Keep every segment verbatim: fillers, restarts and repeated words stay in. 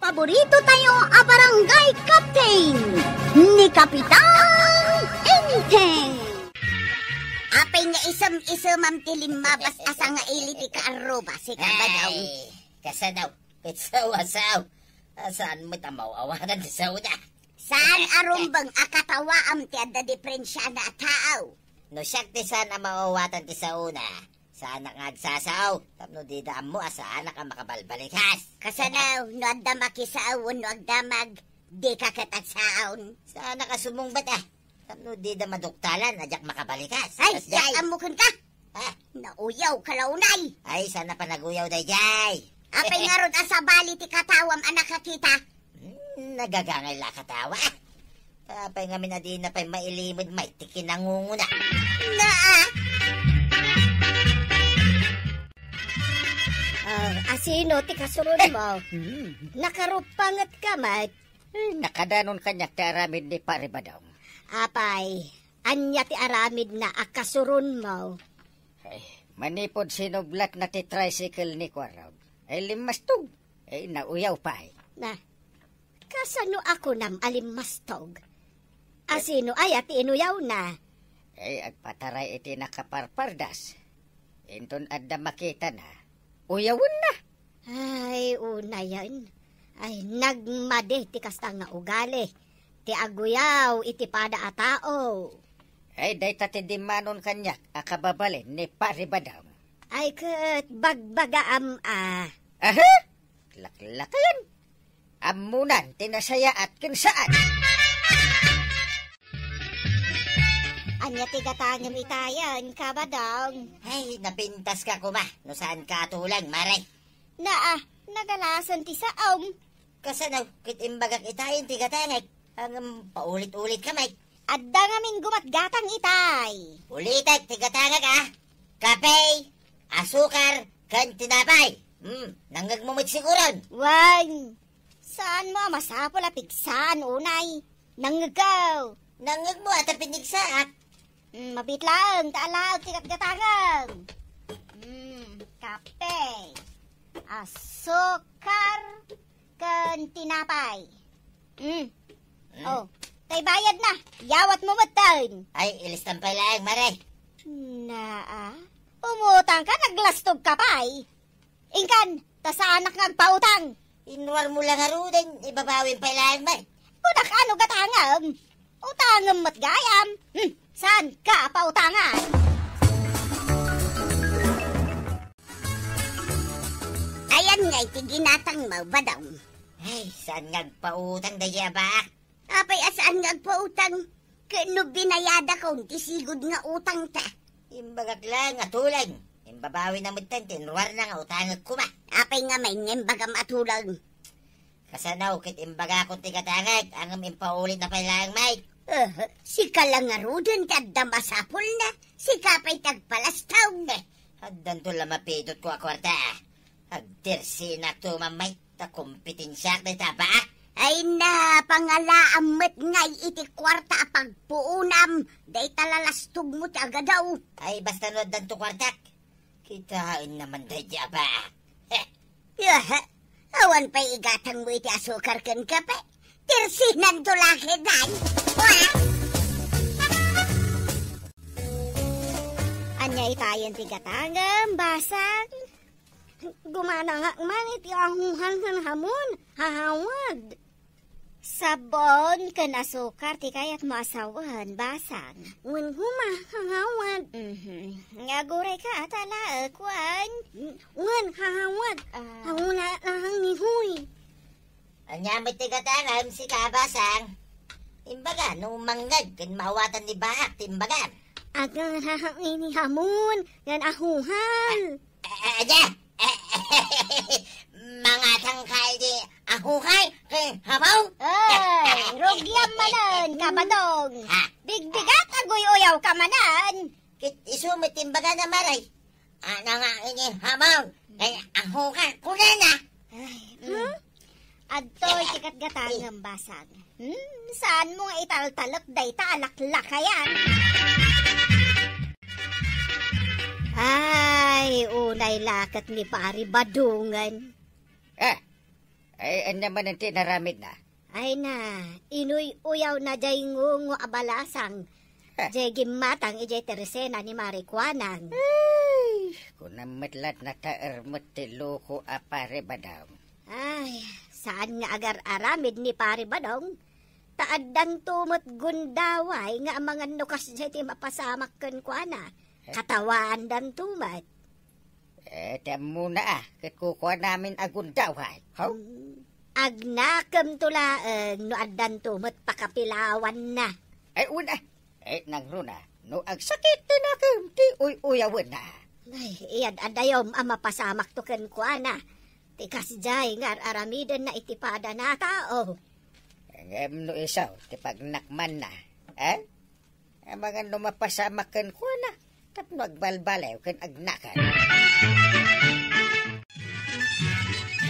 Paborito tayo a barangay captain, ni Kapitan Enteng. Apay nga isem-isemam ti limmabas a sangaili ti kaarruba, si Kabadong? Ay, kasano? Ket sao a sao. A, saan met a maaw-awatan ti saona. Saan a rumbeng a katawaam ti adda diperensiana a tao? No siak ti saan a maaw-awatan ti saona, saanak nga agsasao, tapno dida ammo a saanak a makabalbalikas. Kasano, no adda makisao wenno agdamag, dika ket agsaon? Saanak a sumungbat, a, tapno dida maduktalan a diak makabalikas. Ay, kasdiay. Diak ammo kenka. Ah. Nauyaw ka la unay. Ay, saan a panaguyaw daydiay. Apay ngarud a sabali ti katawam a nakakita? Hmm, nagagangay la a katawa. Apay ngamin a dina pay mailimed met ti kinangunguna? Naa! Ah, asino ti kasurunmo? Hmm. Nakaruppangetka met? Eh, nakadanon kaniak ti aramid ni Pari Badong. Apay, ania ti aramidna a kasurunmo? Ay, manipud sinublatna ti tricycle ni Kuarog, ay limmastog. Ay, nauyaw pay. Na, kasano a kunam a limmastog? Asino aya ti inuyawna? Ay, agpataray iti nakaparpardas. Inton adda makitana, uyawenna. Ay, unayen. Ay, nagmadi ti kasta nga ugali ti aguyaw iti pada a tao. Ay, dayta ti dimmanon kaniak a kababalin ni Pari Badong. Ay, ket bagbagaam a. Aha? Laklakayan. Ammonan ti nasayaat ken saan. Ania ti gatangem itayen, Kabadong? Ay, napintaska koma no saanka a tuleng, Mare. Naa, nagalasen ti saom. Kasano, ket imbagak itayen ti gatangek, ngem paulit-ulitka met. Adda ngamin gumatgatang itay. Ulitek ti gatangek, a. Kape, asukar, ken tinapay. Hmm, nangngegmo met siguron? Wen, saanmo a masapul a pigsaan unay? Nangngegko. Nangngegmo a ta pinigsaak? Hmm, mabiit laeng ta alaek ti gatgatangem. Hmm, kape, asukar, ken tinapay. Hmm. Hmm. Oh, tay bayadna. Yawatmo metten. Ay, ilistam pay laeng, Mare. Naa, umutangka, naglastogka pay. Inkan, ta saanak nga agpautang. Inruarmo la ngaruden, ibabawim pay laeng, Mare. Kunak, ano gatangem? Utangem met gayam. Hmm, saanka a pautangan? Ayan nga iti ginatangmo, Badong. Ay, saan nga agpautang daydi a baak? Apay a saan nga agpautang? Ket no binayadak ti sigud nga utangta? Imbagak laeng a tuleng. Imbabawina metten ti inruarna nga utangek koma. Apay ngamin nga imbagam a tuleng? Kasano ket imbagakon ti gatangek, ngem impaulitna pay laeng met. Eh, sika la ngaruden ti adda masapulna, sika pay ti agpalastog. Eh, addanto la mapidotko a kuarta. Agtirsinakto met ta kompetensiak dayta a baak. Ay na, pangalaam met ngay iti kuarta a pagpuonam, dayta lalastogmo ti agadaw. Ay, basta no addanto kuartak, kitaenna man daydi a baak. Heh. Yaha, awan pay igatangmo iti asukar ken kape. Tirsinanto la ketdin. Wa! Ania itayen ti gatangem, Basang? Gumanangak man iti ahuhan ken hamon, hahawad. Sabon ken asukar ti kayatmo a sawen, Basang. Wen koma, hahawad. Mhm. Nga agurayka a ta laek, wen? Wen, hahawad. Ah. Hawna lang ni Huy. Ania met ti gatangem, sika a Basang? Imbaga, no mangngeg ken maawatan ni baak ti imbagam. Agarahak ni hamon, ngan ahuhal. A-, a-, adia? Mangatangka iti ahuhal ken hamon? Ay, rugiam manen, Kabadong. Ha? Bigbigat, aguy-uyawka manen. Ket isu met ti imbagana, Mare. Ana nga ini hamon, ken ahuhal, kunana. Ay, hmm? Adtoy ti gatgatangem, Basang. Hmm, saanmo nga italtalek dayta a laklakayan? Ay, unay la ket ni Pari Badongen. Eh, Ay, ania manen ti inaramidna? Ay na, inuy-uyawna jay ngungo a balasang. Jay gimmatang idiay tersena ni Mari Kuanang. Ay, kunam met latna ta ermet ti loko a Pari Badong. Ay, saan nga agar-aramid ni Pari Badong? Ta addanto met gundaway nga amangan no kasdiay ti mapasamak kenkuana. Eh? Katawaandanto met. Eh, ti ammona a, ket kukuanamin a gundaway. Haw? Mm, agnakemto laeng no addanto met pakapilawanna. Ay, wen a. Eh, nangruna, no agsakit ti nakem, ti uy-uyawenna. Ay, iyad-adayom a mapasamakto kenkuana. Ti kasdiay nga ar-aramidenna iti padana a tao. Ngem no isu ti pagnakmanna, eh? Amangan no mapasamak kenkuana, tapno agbalbaliw ken agnakan.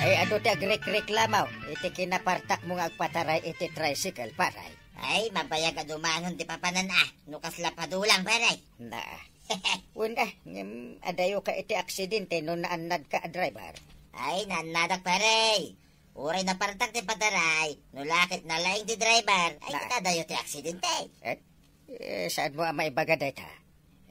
Ay, adu ti agrekreklamo iti kinapartakmo nga agpataray iti tricycle, pare? Ay, mabayag a dumanon ti papanan a, no kasla padulang, pare. Na. Wen a, ngem adayoka iti aksidente no naannadka a driver? Ay, naannadak, pare. Uray napartak ti pataray, no la ket nalaing ti driver, ay, na, ket adayo ti aksidente. Eh? Eh, saanmo a maibaga dayta?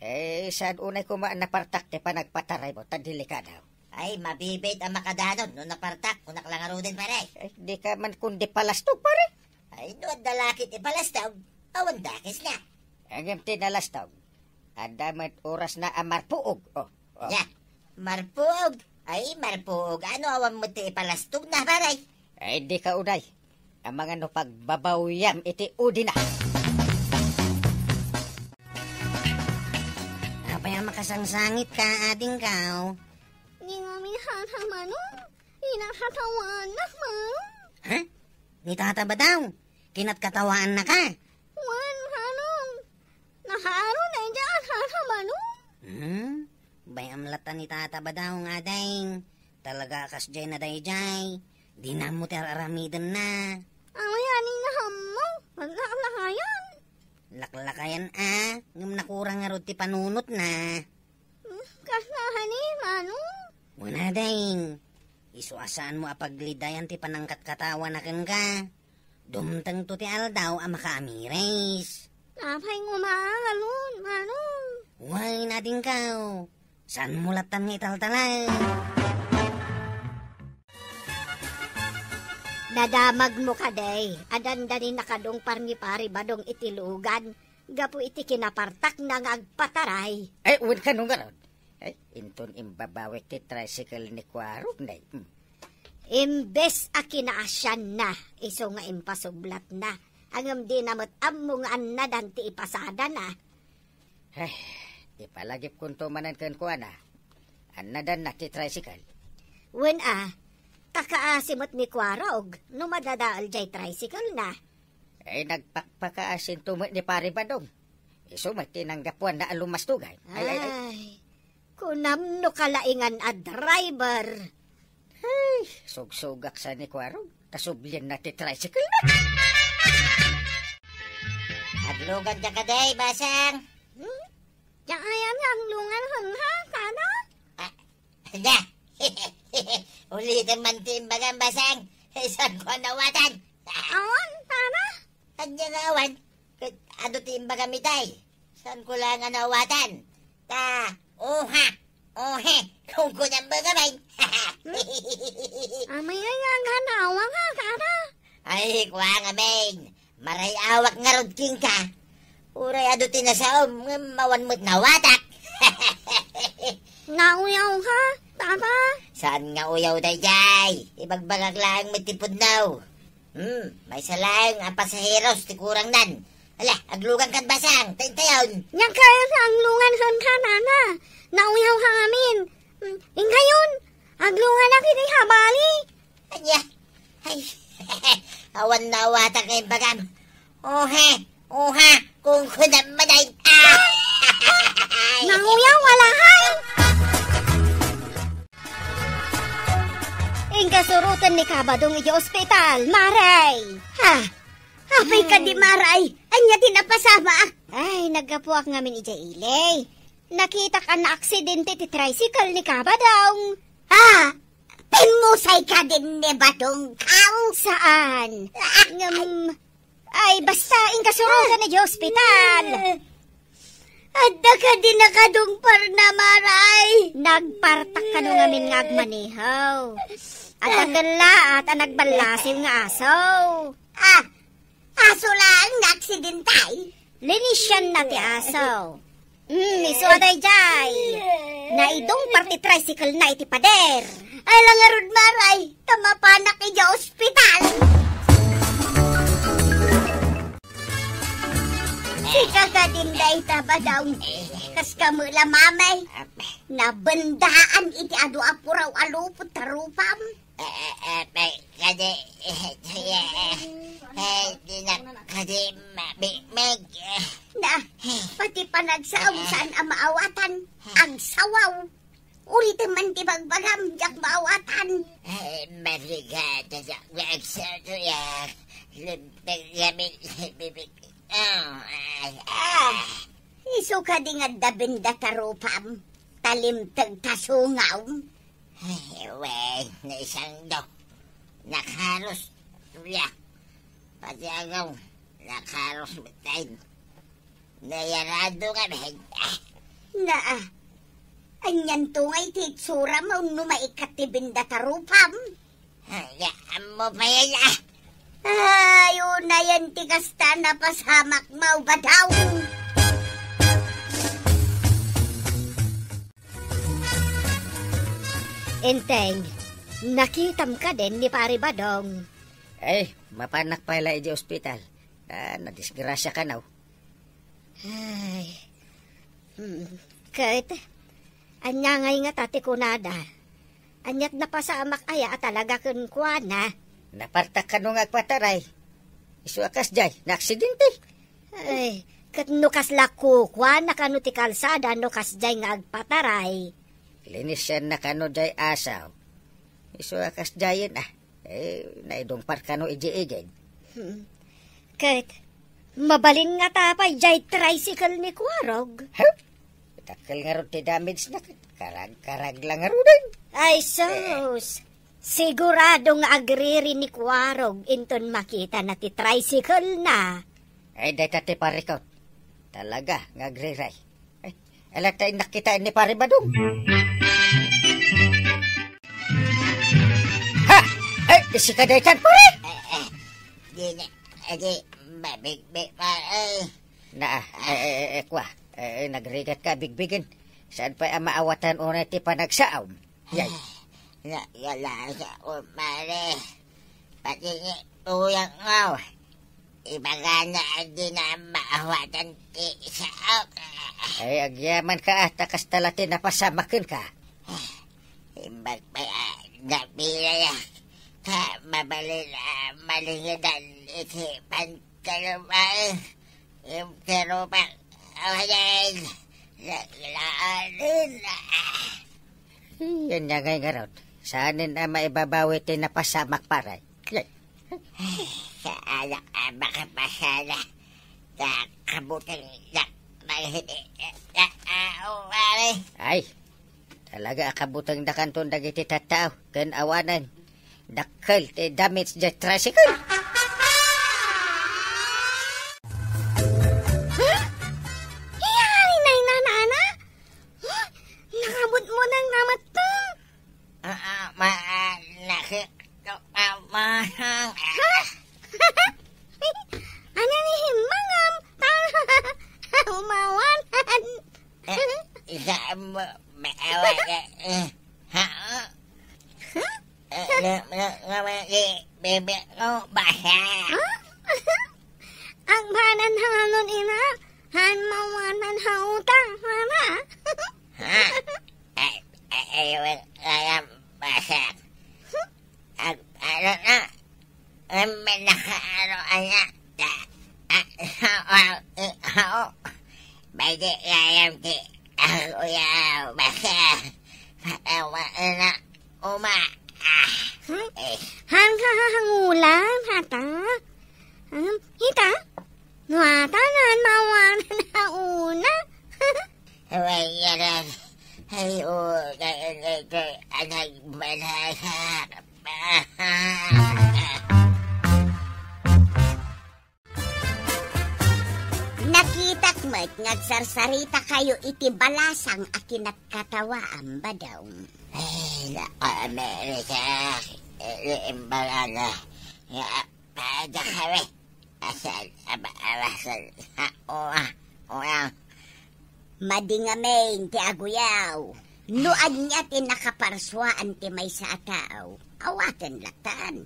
Eh, saan unay koma a napartak ti panagpataraymo, ta delikado. Ay, mabibit a makadanon no napartak, kunak la ngaruden, pare. Eh, dika man kundi palastog, pare. Ay, no adda la ket ipalastog, awan dakesna. Ngem ti nalastog, adda met orasna a marpuog. Oh, oh. Ya, marpuog. Ay, marpuog. Ano awan met ti ipalastogna, pare? Ay, dika unay. Amangan no pagbabawyam iti udina. Apay a makasangsangitka, adingko? Di ngamin hata, Manong. Kinakatawaannak, Manong. Ha? Ni Tata Badong, kinatkatawaannaka? Wen, Manong. Nahaaro daydiay a tata, Manong. Hmm? Bay-am latta ni Tata Badong, ading. Talaga a kasdiay na daydiay. Dina ammo ti ar-aramidenna. Awayan ni nahammo. Laklakayan. Laklakayan a, ngem nakurang ngarud ti panunotna. Hmm, kasla kadi, Manong? Wen a, daydiay. Isu a saanmo a paglidayan ti panangkatkatawana kenka. Dumtengto ti aldaw a makaamiris. Apay koma ngarud, Manong? Wen, adingko. Saanmo lattan nga italtalay? Nadamagmo kadi a dandani nakadungpar ni Pari Badong iti lugan gapu iti kinapartakna nga agpataray. Ay, wen kano ngarud. Ay, inton imbabawik ti tricycle ni Kuarog, nay. Hmm. Imbes a kinaasianna, isu nga impasublatna. Ngem dina met ammo nga annadan ti ipasadana. Ay, ipalagipkonto manen kenkuana. Annadanna ti tricycle. Wen a, kakaasi met ni Kuarog no madadael jay tricycle na. Ay, nagpakpakaasinto met ni Pari Badong. Isu met ti nanggapuanna a lumastogan. Ay, ay, ay. Ay, kunam no kalaingan a driver. Ay, sugsugak sa ni Kuarog. Kasublianna ti tricycle na. Aglugan ka kadi, Basang? Hmm? Diak ayan nga aglungan, ha, tata? Ah, hala. Ulitem man ti imbagam, Basang. Saanko a nawatan? Awan, tata. Ania nga awan? Ket adu ti imbagam itay. Saanko la nga nawatan? Ta, oha, ohe, kunkunam met ngamin. Hmm? Amay nga aganawa nga, tata. Ay, kua ngamin. Maray-awak ngarud kenka. Uray adu ti nasaom, ngem awan met nawatak. Nauyaw ka, tata? Saan nga uyaw daydiay? Ibagbagak laeng met ti pudno. Hmm, maysa laeng a pasaheros ti kurangnan. Ala, aglugan kad Basang, ta intayon. Diak kayat nga aglungan kenka, tata. Nauyaw ka ngamin. Hmm, inkayon, agluganak iti habali. Ania? Ay, awan nawatak nga imbagam. Ohe, oha, kunkunam met ay. Ah! Nauyaw, wala, hay! Inkasuroten ni Kabadong iti ospital, Maray! Ha? Apay kadi, Maray? Ania ti napasamak? Ay, naggapuak ngamin idiay ili. Nakitak a naaksidente ti tricycle ni Kabadong. Ha? Pimmusay ka din ni Badong, kaw? Saan? Ah, ngem, ay, basta, inkasurogan idiay ospital. Adda kadi nakadungparna, Mare? Nagpartak kano ngamin nga agmaneho. Adda kellaat a nagballasiw nga aso. Ah, aso laeng nga aksidente? Linisianna ti aso. Hmm, isu a daydiay. Naidungpar ti tricycle na iti pader. Ala ngarud, Mare, ta mapanak idiay ospital. Sika kadin dayta, Badong. Kas kamo la, Mame. Nabendaan iti adu a puraw a lupot ta rupam. Eh, eh, eh, pe-, kadi, eh, eh, eh, di na, kadi, mabimig, eh. Na, pati panagsaom saan a maawatan, agsawaw. Ulitem man ti bagbagam, diak maawatan. Eh, marigada, diak, agsawaw, ya. Limpig, yamin, bibig. Oh, ay, ah. Isu kadi nga adda benda ta rupam, ta limteg ta sungaw. Ay, wen, naisangdo. Nakaros. Ya. Pati agaw, nakaros met tayo. Nayarado nga, men. Ah. Naa. Anianto nga iti itsuramo no maikkat ti benda ta rupam? Ay, ammo pa yan, ah. Ay, unayen ti kasta napasamak, Badong. Enteng, nakitam kadin ni Pare Badong? Eh, mapanak pay la idiay ospital. Ah, nadisgrasya kano. Ay, hmm, ket, ania ngay ngata ti kunada? Aniat napasamak aya a talaga kenkuana? Napartak kano nga agpataray. Isu a kasdiay, naaksidente. Ay, ket no kasla kukuana kano ti kalsada no kasdiay nga agpataray? Linisianna kano diay asaw. Isu a kasdiayen, ah. Eh, naidungpar kano idiay igid. Hmm. Ket, mabalin ngata pay diay tricycle ni Kuarog? Huh? Dakkel ngarud ti damage na ket karag-karag lang ngaruden. Ay, sus! Eh. Sigurado nga agriri ni Kuarog inton makitana ti tricycle na. Ay, dayta ti parikot. Talaga nga agriri. Ay, ala ta innak kita ni Pare Badong. Ha! Ay, sika daytan, pare! Eh, eh, di na, eh, di, mabigbi, pare. Naa, eh, eh, eh, eh, kwa. Eh, eh, nagrigat ka, bigbigen. Saan pay a maawatan unay ti panagsaom? Yay. Na, yala sa umare. Pati ni Uyang Ngaw. Ibagana a di na maawatan ti saok. Ay, agyaman ka, ah, ta kasta la ti napasamaken ka. Imbag pay, ah, napilay, ah, ta mabalin, ah, malingidan iti pantalon, ah. Im-, pero pa, awayan, la-, laanin, ah. Yan nga ngay ngarud. Saanen a maibabawi ti napasamak, pare. Yan. Sa anak a makapasala, ta kabuteng na, na, na, ah, pare. Ay, talaga a kabutengdakanton dagiti tattao ken awanen dakkel ti damage diay tricycle. Huh? Iyari nay nanana? Huh? Nakabutmodeng na met to? Ah, ah, ma-, ah, naki-, to, ah, manang. Ha? Ania ni himmangam? Umawanan. Eh, isa mo, maawa ka, eh, ha? Huh? Eh, na, na, na, eh, bebe ko, basa. Huh? Agbanan hanon ina, han mawanan ha utang, mama. Ha? Ay, ay, ay, wala, wala, basa. Huh? Ag-, ano na? Ang manakaaro, anak. Ta-, a-, sao, a-, i-, ao. Pwede kayang ti-, ako yaw, basta. Patawa na, uma. Ah. Hmm? Eh. Han ka hahangulan, hata? Hmm? Hita? Nuatan, han mawanan ha una. Awan yaran. Ay, o, kaya, kaya, kaya, anak, balaya. Ket nga agsarsarita kayo iti balasang a kinatkatawaam, Badong. Ay, naku, America, iti imbaga nga, nga, pwede kami. Asal, aba, abasan, ha, ua, ua. Madi ngamin ti aguyaw. No ania ti nakaparsuaan ti maysa a tao, awaten latan.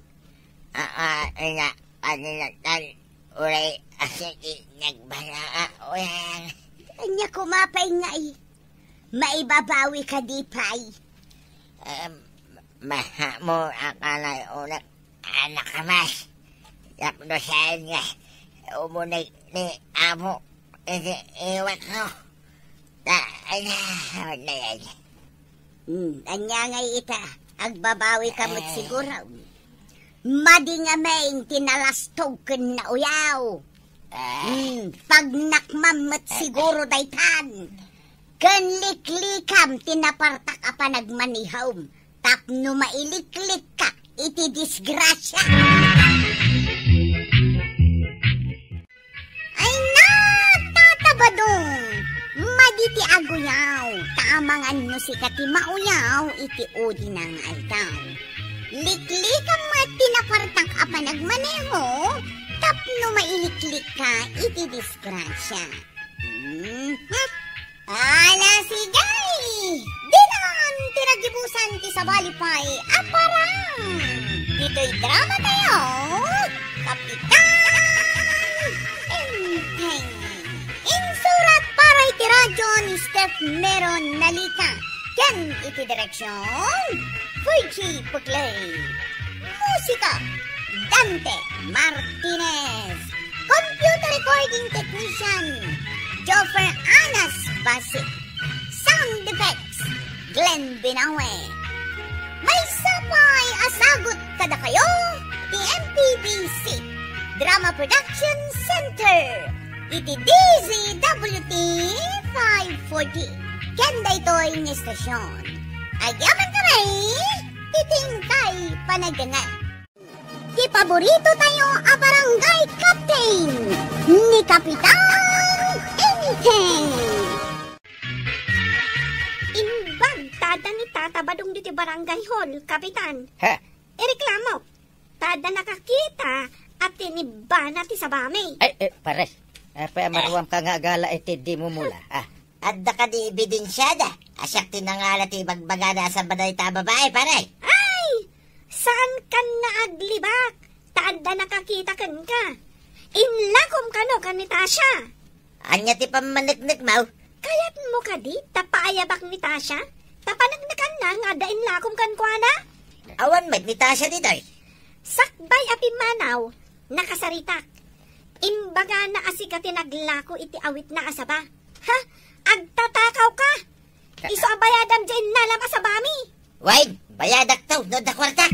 Aa, ina, paninatan, uray asiki nagbana, uyan. Ania kuma pay ngay? Maibabawi ka di pay? Em, mahamor a kanay ulit. Anak ka, mas. Tapno saan nga, umunig ni Apo, iti iwat ko. Ta, ay na, ay na, ay na. Hmm, ania ngay ita, agbabawi ka met siguro. Madi ngamin ti nalastog ken nauyaw. Hmm, pagnakmam met siguro daytan. Ken liklikam ti napartak a panagmanihom. Tapno mailiklikka iti disgrasia. Ay na, Tata Badong! Madi ti aguyaw, ta amangan no sika ti mauyaw iti udi na nga aldaw. Liklikam met ti napartak a panagmaneho, tapno mailiklikka iti disgrasia. Mhm. Ala, sige! Dinan ti nagibusan ti sabali pay a parang ditoy drama tayo, Kapitan Enteng. Insurat para iti radyo ni Steph Meron Nalita, ken iti direksyon, Virgie Puglay. Musika, Dante Martinez. Computer recording technician, Joffer Anas Basit. Sound effects, Glenn Binawe. Maysa pay a sagut kadakayo ti M P B C Drama Production Center iti D Z W T five forty. Ken daytoy nga istasyon, agyaman kami ti tingkay panagdangat. Ti paborito tayo a barangay captain, ni Kapitan Enteng. Imbag ta adda ni Tata Badong ditoy barangay hall, Kapitan. Ha? Ireklamo. Ta adda nakakita a tinibbana ti sabami. Ay, eh, pares. Apay a maruamka nga agala iti di mumula, ah. Adda kadi ebidensiada a siak ti nangala ti ibagbagana a saba dayta a babai, pare? Ay! Saankan nga aglibak, ta adda nakakita kenka. Inlakom kano ken ni Tasha. Ania ti pammaneknekmo? Kayatmo kadi ta paayabak ni Tasha? Ta paneknekanna nga adda inlakom kenkuana? Awan met ni Tasha ditoy. Sakbay a pimmanaw, nakasaritak. Imbagana a sika ti naglako iti awitna a saba. Ha? Agtatakawka? Isu a bayadam diay innalam a sabami. Wen, bayadakto no adda kuarta.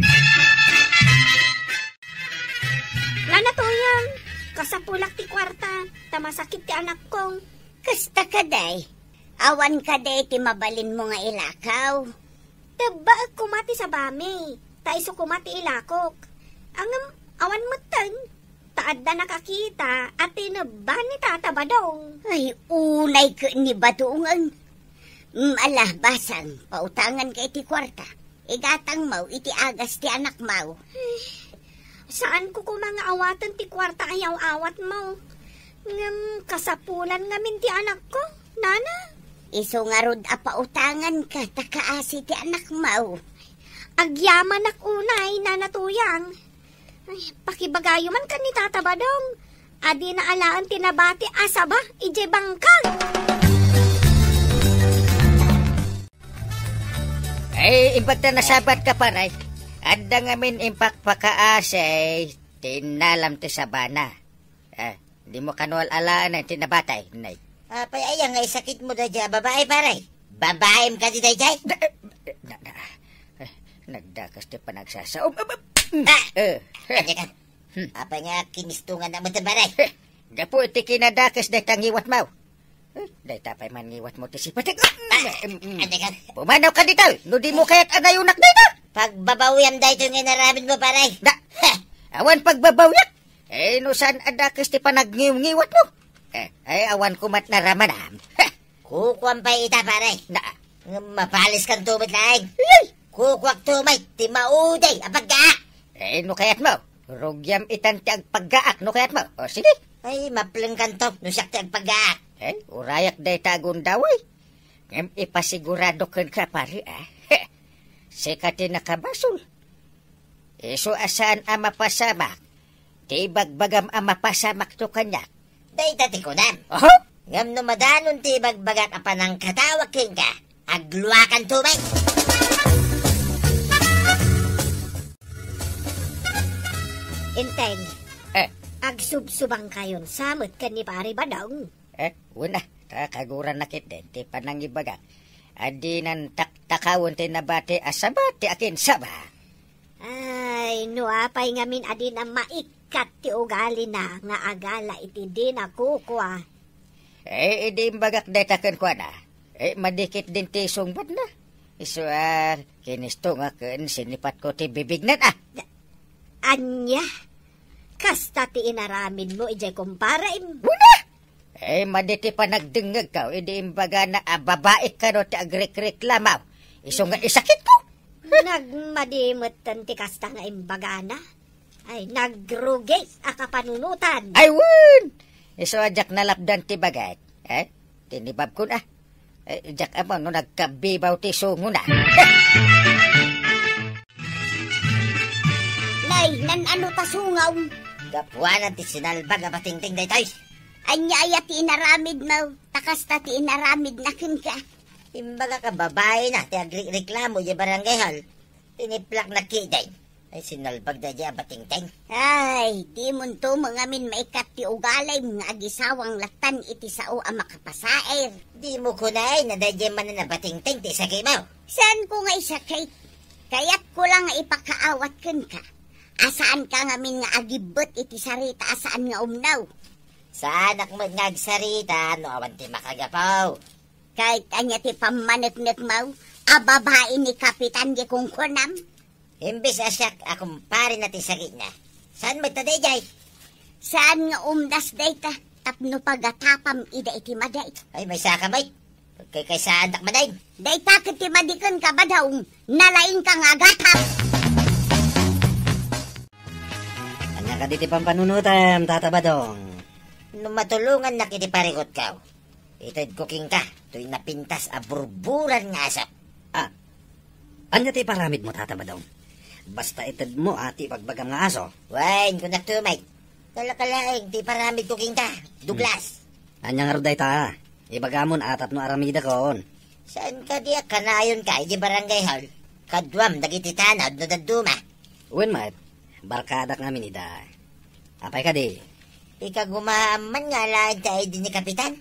Nana Toyang, kasapulak ti kuarta, ta masakit ti anakko. Kasta kadi, awan kadi ti mabalinmo nga ilakaw? Tebbaek koma ti sabami, ta isu koma ti ilakok. Ngem, awan metten, ta adda nakakita a tinebba ni Tata Badong. Ay, unay ket ni Badong. Mm, ala, basang, pautanganka iti kuarta. Igatangmo iti agas ti anakmo. Ay, saanko koma nga awaten ti kuarta a yaw-awatmo. Ngem kasapulan ngamin ti anakko, nana. Isu ngarud a pautanganka ta kaasi ti anakmo. Agyamanak unay, Nana Tuyang. Ay, pakibagayo man ken ni Tata Badong a dina alaen ti nabati a saba idiay bangkag. Ay, imbag ta nasabatka, pare. Adda ngamin impakpakaasi ti innalam ti sabana. Ah, dimo kano al-alaen ti nabati, nay. Apay aya nga isakitmo daydiay a babai, pare? Babaim kadi daydiay? Da-, eh, na, na, eh, nagdakas ti panagsasaom. Ah! Eh. Ania ka? Hmm. Apay nga kinistongannak met, pare? Eh, gapu iti kinadakes dayta ngiwatmo. Eh, dayta pay man ngiwatmo ti sipatek. Ah! Mm, mm. Ania ka? Pumanawka ditoy, no dimo kayat a nayonak dayta. Pagbabawiam daytoy nga inaramidmo, pare. Da-, heh, awan pagbabawiak. Eh, no saan a dakes ti panagngiwngiwatmo? Eh, ay, awan ko met naramanam. Heh! Kukuam pay ita, pare. Na? Ngem mapaliskanto met laeng. Ay! Kukuakto met ti mauday a paggaak. Eh, no kayatmo, rugiam itan ti agpaggaak no kayatmo. O, sige. Ay, maplengkanto no siak ti agpaggaak. Eh, urayak dayta a gundaway. Ngem ipasigurado kenka, pare, a. Heh! Sika ti nakabasol. Isu a saan a mapasamak ti ibagbagam a mapasamakto kaniak. Dayta ti kunam. Oho! Ngem no madanon ti ibagbagak a panangkatawag kenka, agluakanto met. Enteng, Eh. agsubsubangkayon sa met ken ni Pare Badong. Eh, wen a, ta kaguranna ketdin ti panangibagak a dinan taktakawen ti nabati a sabati a kinsaba. Ay, no apay ngamin a dina maikkat ti ugalina nga agala iti dina kukua. Eh, idi imbagak dayta kenkuana, eh, madi ketdin ti sungbatna. Isu a, kinistongak ken sinipatko ti bibigna, a. Ania? Kasta ti inaramidmo idiay kumparam? Wen a! Eh, madi ti panagdengngegko idi imbagana a babaik kano ti agrekreklamo. Isu nga isakitko. Nagmadi metten ti kasta nga imbagana. Ay, nagrugi a kapanunotan. Ay, wen! Isu a diak nalapdan ti bagak. Eh, tinibabkon a. Eh, diak ammo no nagkabibaw ti sungona. Nay, nan-ano ta sungaw? Gapuanan ti sinalbag a batingting daytoy. Ania aya ti inaramidmo? Ta kasta ti inaramidna kenka. Imbagak a babaina ti agreklamo idiay barangay hall. Tiniplakna ketdin. Ay, sinalbag daydiay a batingting. Ay, dimonto met ngamin maikkat ti ugalim nga agisawang lattan iti sao a makapasair. Dimo kunaen a daydiay manen a batingting ti isakitmo. Saanko nga isakit. Kayatko la nga ipakaawat kenka a saanka ngamin nga agibbet iti sarita a saan nga umno. Saanak met nga agsarita no awan ti makagapu. Ket ania ti pammaneknekmo a babai ni Kapitan ti kunkunam? Imbes a siak a kumparena ti sakitna, saan met ta daydiay? Saan nga umdas dayta tapno pagatapam ida iti madi? Ay, maysaka met. Kay, kay saannak manen. Dayta ket ti madi kenka, Badong, nalaingka nga agatap. Ania kadi ti pampanunotam, Tata Badong? No matulongannak iti parikutko, itedko kenka toy napintas a burburan nga aso. Ah, ania ti iparamidmo, Tata Badong? Basta itedmo a ti ibagbagam nga aso. Wen, kunakto met. Kalakalaeng ti iparamidko kenka, Douglas. Hmm. Ania ngarud dayta? Ibagamon a tapno aramidakon. Saan kadi a kanayonka iti barangay hall? Kaduam dagiti tanod no dadduma. Wen met, barkadak ngamin ida. Apay kadi? Ikagumaam man nga alaen ti I D ni Kapitan?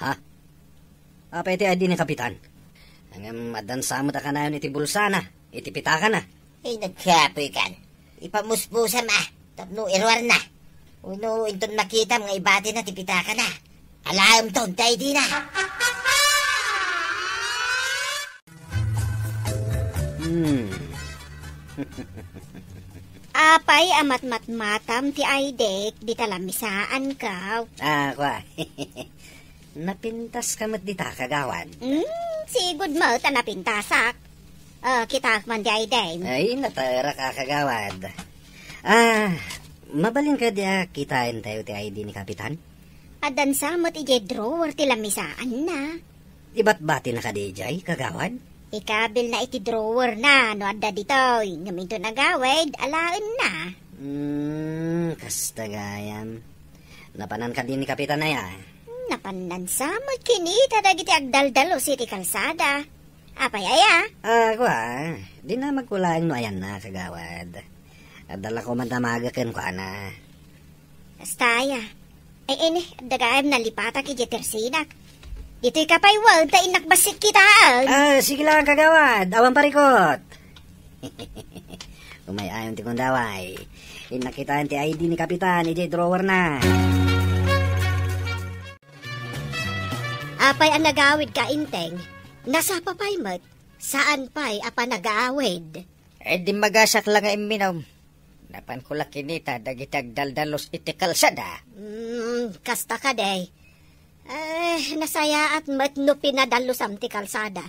Ha? Apay ti I D ni Kapitan? Ngem addan sa met a kanayon iti bulsana, iti pitakana. Ay, nagkapoy kan. Ipamuspusa ma, tapno iruarna. Wenno inton makitam nga ibatina ti pitakana. Alaem ton ti I D na. Hmm. Apay a matmatmatam ti I D-k, dita lamisaan ka. Ah, kua. Napintaska met dita, kagawad. Hmm, sigud met a napintasak. Ah, kitaak man di I D-m. Ay, napaerak a, kagawad. Ah, mabalin kadi a kitaentayo ti I D ni Kapitan? Addan sa met idiay drawer ti lamisaanna. Ibatbatina kadi idiay, kagawad? Ikabilna iti drawer na no adda ditoy, ngem inton agawid, alaenna. Hmm, kasta gayam. Napanan kadi ni Kapitan aya? Napanan sa met kinita dagiti agdaldalus iti kalsada. Apay aya? Ah, kua, dinamagko laeng no ayanna, kagawad. Adda la koma damaga kenkuana. Kasta aya. Ay, ini, adda gayam nalipatak idiay tersinak. Ditoy ka pay wen, ta innak bassit kitaen. Ah, sige lang, kagawad. Awan parikot. Umay-ayon ti kundaway. Innak kitaen ti I D ni Kapitan idiay drawer na. Apay a nagawid ka, Inteng? Nasapa pay met? Saan pay a panagaawid? Eh, dimmagasak la nga imminum. Napanko la kinita dagiti agdaldalus iti kalsada. Hmm, kasta kadi. Eh, nasayaat met no pinadallusam ti kalsada.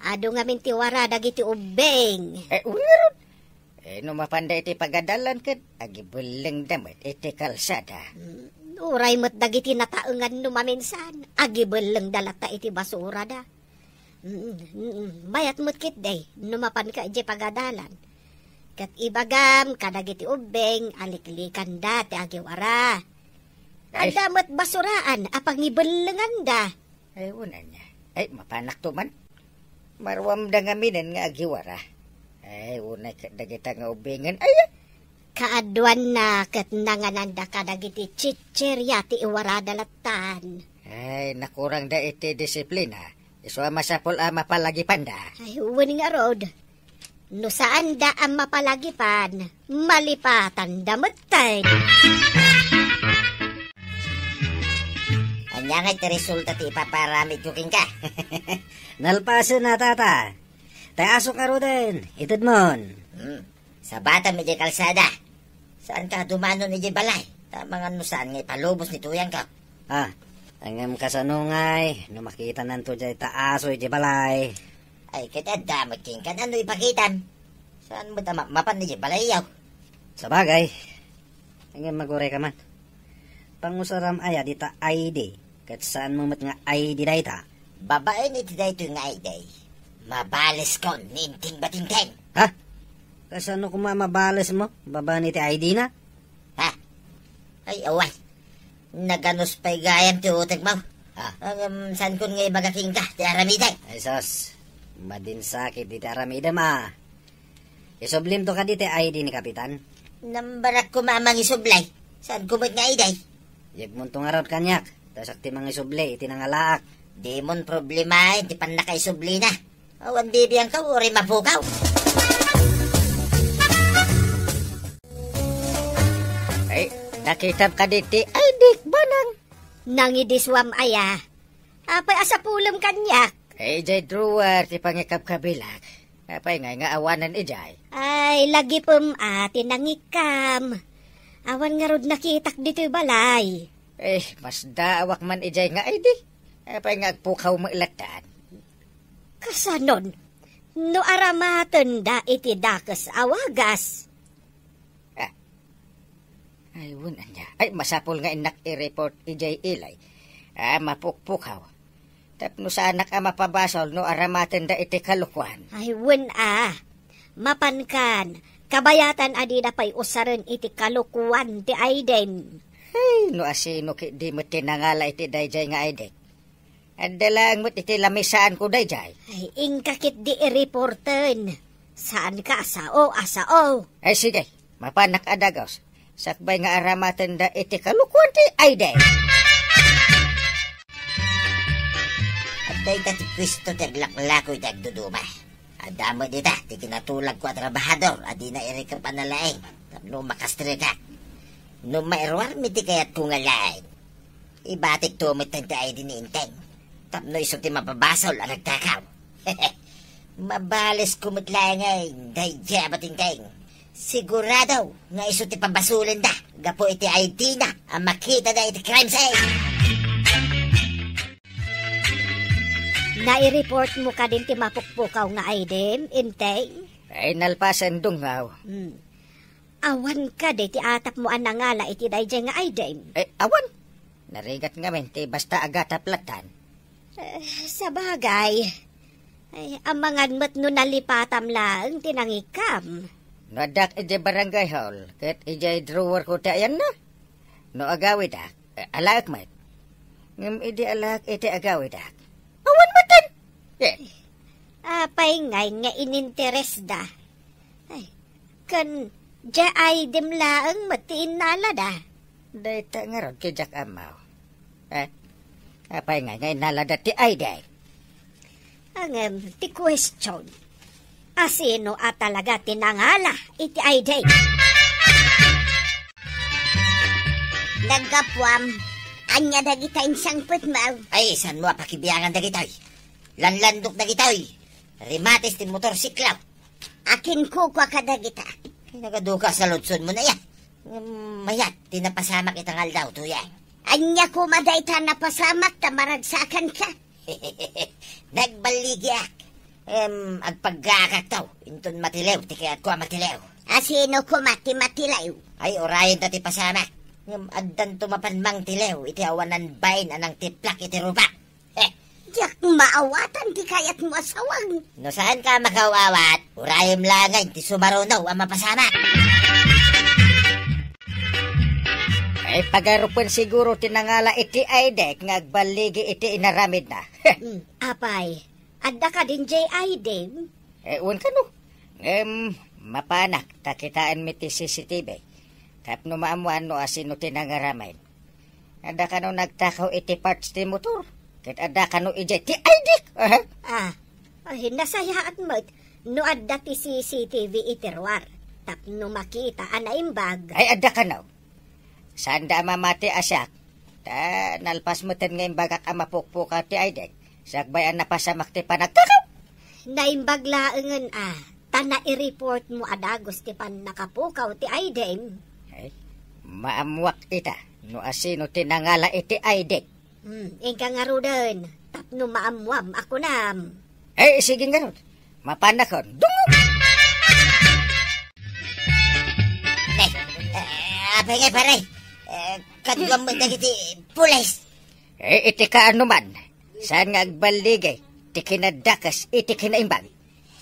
Adu ngamin ti wara dagiti ubbing. Eh, wen ngarud. Eh, no mapanda iti pagadalan ket agibellengda met iti kalsada. Mm, uray met dagiti nataengan no maminsan, agibellengda latta iti basurada. Mm, mm, mayat met ketdi no mapanka idiay pagadalan. Ket ibagam kadagiti ubbing a liklikanda ti agiwara. Ay. Adda met basuraan a pangibellenganda. Ay, wen ania. Ay, mapanakto man. Maruamda ngaminen nga agiwara. Ay, unay ket dagita nga ubbingen. Ay, kaaduanna ket nangananda kadagiti chicheria ti iwarada lattan. Ay, nakurangda iti disiplina. Isu a masapul a mapalagipanda. Ay, wen ngarud. No saanda a mapalagipan, malipatanda metten. Ania ngay ti resulta ti ipaparamidko kenka? Nalpasen a, tata. Tay asok ngaruden, itedmon. Hmm. Sabatam idiay kalsada. Saanka a dumanon idiay balay? Ta amangan no saan nga ipalubos ni tuyangko. Ah, ngem kasano ngay no makitananto diay ta aso idiay balay? Ay, ket adda met kenka no ipakitam. Saan met a ma-, mapan idiay balayyo? Sabagay. Ngem magurayka man. Pangusaram aya dita I D, ket saanmo met nga I D dayta? Babaen iti daytoy nga I D, mabalesko ni Enteng Batinteng. Ha? Kasano koma mabalesmo babaen iti I D na? Ha? Ay, awan. Naganus pay gayam ti utekmo. Ah. Ngem, saankon nga ibaga kenka ti aramidek. Ay, sus. Madinsakit iti aramidem, a. Isublimto kadi ti I D ni Kapitan? Nambarak koma a mangisublay. Saanko met nga I D? Yegmonto ngarud kaniak. Ta siak ti mangisubli iti nangalaak. Dimon problemaen ti pannakaisublina. Awan bibiangkaw uray mapukaw. Ay, nakitam kadi ti I D-k, Bonang? Nangidisuam aya? Apay a sapulem kaniak? Ay, idiay drawer ti pangikabkabilak. Apay ngay nga awanen idiay? Ay, lagipem a ti nangikam. Awan ngarud nakitak ditoy balay. Eh, masdaawak man idiay nga I D. Apay nga agpukaw met lattan? Kasanon, no aramatenda iti dakes a wagas? Ah. Ay, wen ania. Ay, masapul nga innak i-report idiay ilay a mapukpukaw. Tapno saanak a mapabasol no aramatenda iti kalokuan. Ay, wen a. Mapankan, kabayatan a dida pay usaren iti kalokuan ti I D-m. Ay, no asino ketdi met ti nangala iti daydiay nga I D-k. Adda laeng met iti lamisaanko daydiay. Ay, inka ketdi i-reporten. Saanka a sao a sao. Ay, sige. Mapanak a dagus. Sakbay nga aramatenda iti kalokuan ti I D. Adda ita ti puesto ti aglaklako iti agduduma. Adda met ita ti kinatulagko a trabahador a dina irikep a nalaing tapno makastrikak. No mairuarmi ti kayatko nga laing, ibatikto met ti I D ni Enteng tapno isu ti mapabasol a nagtakaw. Mabalesko met laeng ngay daydiay a Batinteng. Sigurado nga isu ti pabasolenda gapu iti I D-na a makitada iti crime scene. Nai-reportmo kadin ti mapukpukaw nga I D-m, Enteng? Ay, nalpasen, Dungaw. Hmm. Awan kadi ti atapmo a nangala iti daydiay nga I D-m? Eh, awan. Narigat ngamin ti basta agatap lattan. Eh, sabagay. Ay, amangan met no nalipatam laeng ti nangikam. No addak idiay barangay hall, ket idiay drawerko ti ayanna. No agawidak, eh, alaek met. Ngem idi alaek iti agawidak, awan metten. Eh. Apay ngay nga ininteresda? Ay, ken diay I D-m laeng met ti innalada? Dayta ngarud ti diak ammo. Eh, apay ngay nga innalada ti I D? Ngem ti question, asino a talaga ti nangala iti I D? Naggapuam, ania dagita insangpetmo? Ay, saanmo a pakibiangan dagitoy? Lanlandok dagitoy. Remates ti motorsiklo. Akin kukua kadagita. Ay, nagaduka sa ludsodmo na yan. Ngem mayat ti napasamak ita nga aldaw, Tuyang. Ania koma dayta napasamak ta maragsakanka? Nagballigiak. Em, agpaggaakakto. Inton matiliw, ti kayatko a matiliw. A sino koma ti matiliw? Ay, urayenta ti pasamak. Ngem addanto mapan mangtiliw iti awanan bain a nangtiplak iti rubak. Heh. Diak maawatan ti kayatmo a sawag. No saanka a makaw-awat, urayem laengen ti sumaruno a mapasamak. Ay, pagarupen siguro ti nangala iti Aidek nga agballigi iti inaramidna. Hmm. Apay, adda kadin jay Aidek? Eh, wen kano. Ngem, mapanak ta kitaenmi ti C C T V. Tapno maammoan no asino ti nangaramid. Adda kano nagtakaw iti parts ti motor? Ket adda kano idiay ti Aidek? Aha. Ah, ay, nasayaat met no adda ti C C T V iti ruar tapno makita a naimbag. Ay, adda kano. Saanda a mamati a siak. Ta nalpas metten nga imbagak a mapukpukaw ti Aidek. Sakbay a napasamak ti panagtakaw. Naimbag laengen a, ta nai-reportmo a dagus ti pannakapukaw ti Aidek. Ay, maammoak ita no asino ti nangala iti Aidek. Hmm, inka ngaruden, tapno maammoam a kunam. Eh, sige ngarud. Mapanakon. Dungog! Ne, eh, apay nga, pare? Eh, kaduam met dagiti pulis. Eh, iti kaano man, saan nga agballigi ti kinadakes iti kinaimbag?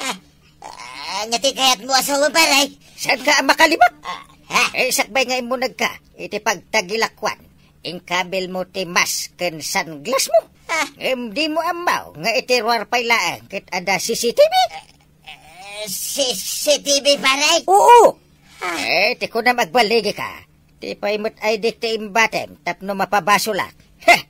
Ah, ah, nga ti kayatmo a sawen, pare? Saanka a makalibak? Ah, ha? Eh, sakbay nga immunegka iti pagtagilakuan, inkabilmo ti mask ken sunglassmo. Ah. Ngem dimo ammo nga iti ruar pay laeng ket adda C C T V? Eh, C C T V, pare? Oo. Ah. Eh, ti kunam agballigika. Ti pay met Aidek ti imbatem tapno mapabasolak. Heh!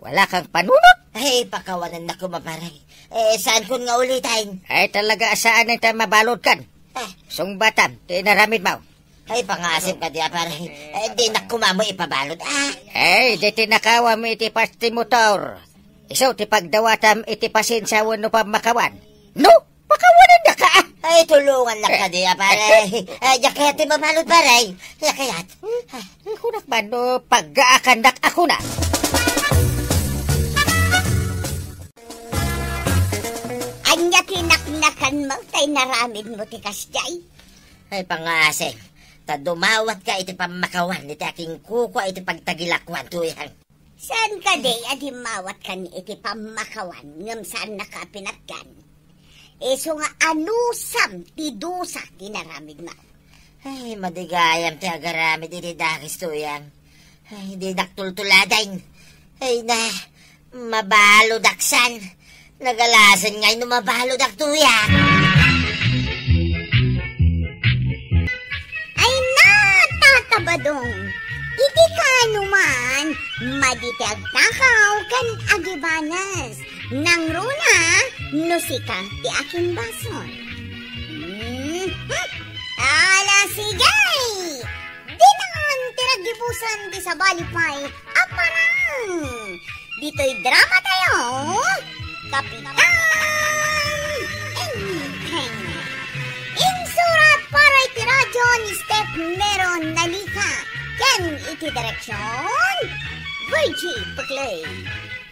Wala kang panunot? Ay, pakawanennak koma, pare. Eh, saankon nga uliten? Ay, talaga a saanen ta mabaludkan. Ah. Sungbatam ti inaramidmo. Ay, pangasim kadi a, pare. Eh, dinak koma ammo ipabalud, ah. Ay, diay tinakawam iti parts ti motor. Isu ti pagdawatam iti pasensia wenno pammakawan. No? Pakawanendaka, ah! Ay, tulongannak kadi a, pare. Ay, diak kayat ti mabalud, pare. Diak kayat. Ay, kunak man no paggaakannak a kuna. Ania ti naknakanmo ta inaramidmo ti kasdiay? Ay, pangasim, ta dumawatka iti pammakawan iti akinkukua iti pagtagilakuan, Tuyang. Saan kadi a dimmawatkan iti pammakawan ngem saannaka a pinatgan? Isu nga anusam ti dusa ti naramidmo. Ay, madi gayam ti agaramid iti dakes, Tuyang. Ay, dinak tultuladen. Ay na, mabaludak san. Nagalasen ngay no mabaludak, Tuyang. Ay na, Tata Badong, iti kaano man, madi ti agtakaw ken agibanes. Nangruna no sika ti akimbasol. Hmm, hmm. Ala, sige! Dinaan ti naggibusan ti sabali pay a parang. Ditoy drama tayo, Kapitan Enteng. Insurat para iti radyo ni Steph Meron Nalica ken iti direksyon, Virgie Peclay.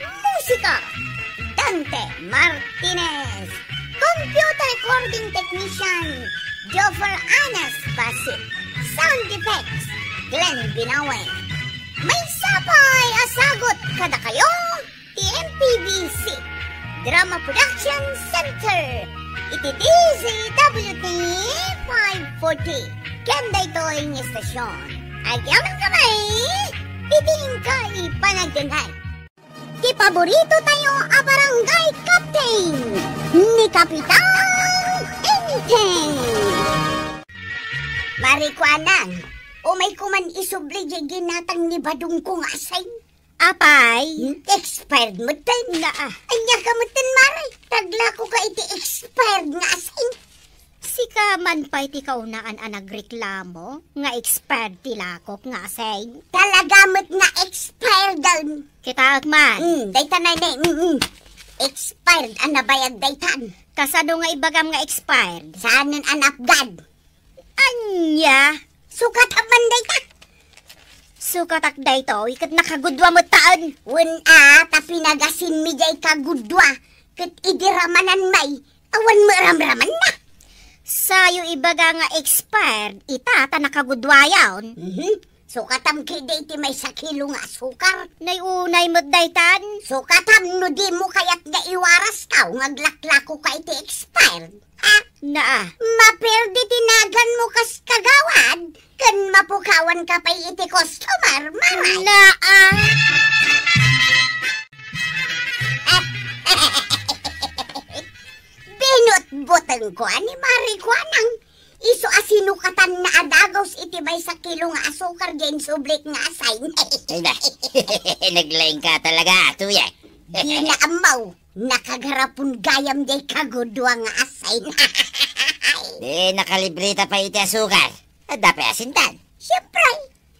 Musika, Dante Martinez. Computer recording technician, Joffer Anas Basit. Sound effects, Glenn Binawe. Maysa pay a sagut kadakayo ti M P B C Drama Production Center iti D Z W T five forty. Ken daytoy nga istasyon, agyamankami iti inkay panagdengngeg. Ti paborito tayo a barangay captain, ni Kapitan Enteng. Marikuanan, umayko man isubli diay ginatang ni Badongko nga asin. Apay? Hmm, expired metten. Naa. Ania ka metten, Mare? Taglakoka iti expired nga asin. Sika man pay ti kaunaan a nagreklamo nga expired ti lakok nga asin. Talaga met nga expired, ah. Kitaek man. Mm, dayta nay, nay, mm, mm. Expired a nabayag daytan. Kasano nga ibagam nga expired? Saanen a napgad. Ania? Sukat a man dayta. Sukatak daytoy, ket nakagudua met taen. Wen a, ta pinagasinmi diay kagudua, ket idi ramanan may, awan met ramramanna. Sayo ibaga nga expired ita ta nakaguduayon. Mhm. Sukatam ketdi iti maysa kilo nga asukar. Nay unay met daytan. Sukatam no dimo kayat nga iwaraskaw nga aglaklako ka iti expired. Ah, naa. Maperdi ti naganmo kas kagawad, ken mapukawan ka pay iti customer, maray. Naa. Binutbutengko a ni Mari Kuanang, isu a sinukatanna a dagus iti maysa kilo nga asukar diay insublik nga asin. Ay na, naglaing ka talaga, tuya. Di na ammaw. Nakagarapon gayam diay kagudua nga asin. Di, nakalibreta pay iti asukar. Adda pay asintan. Siyempre,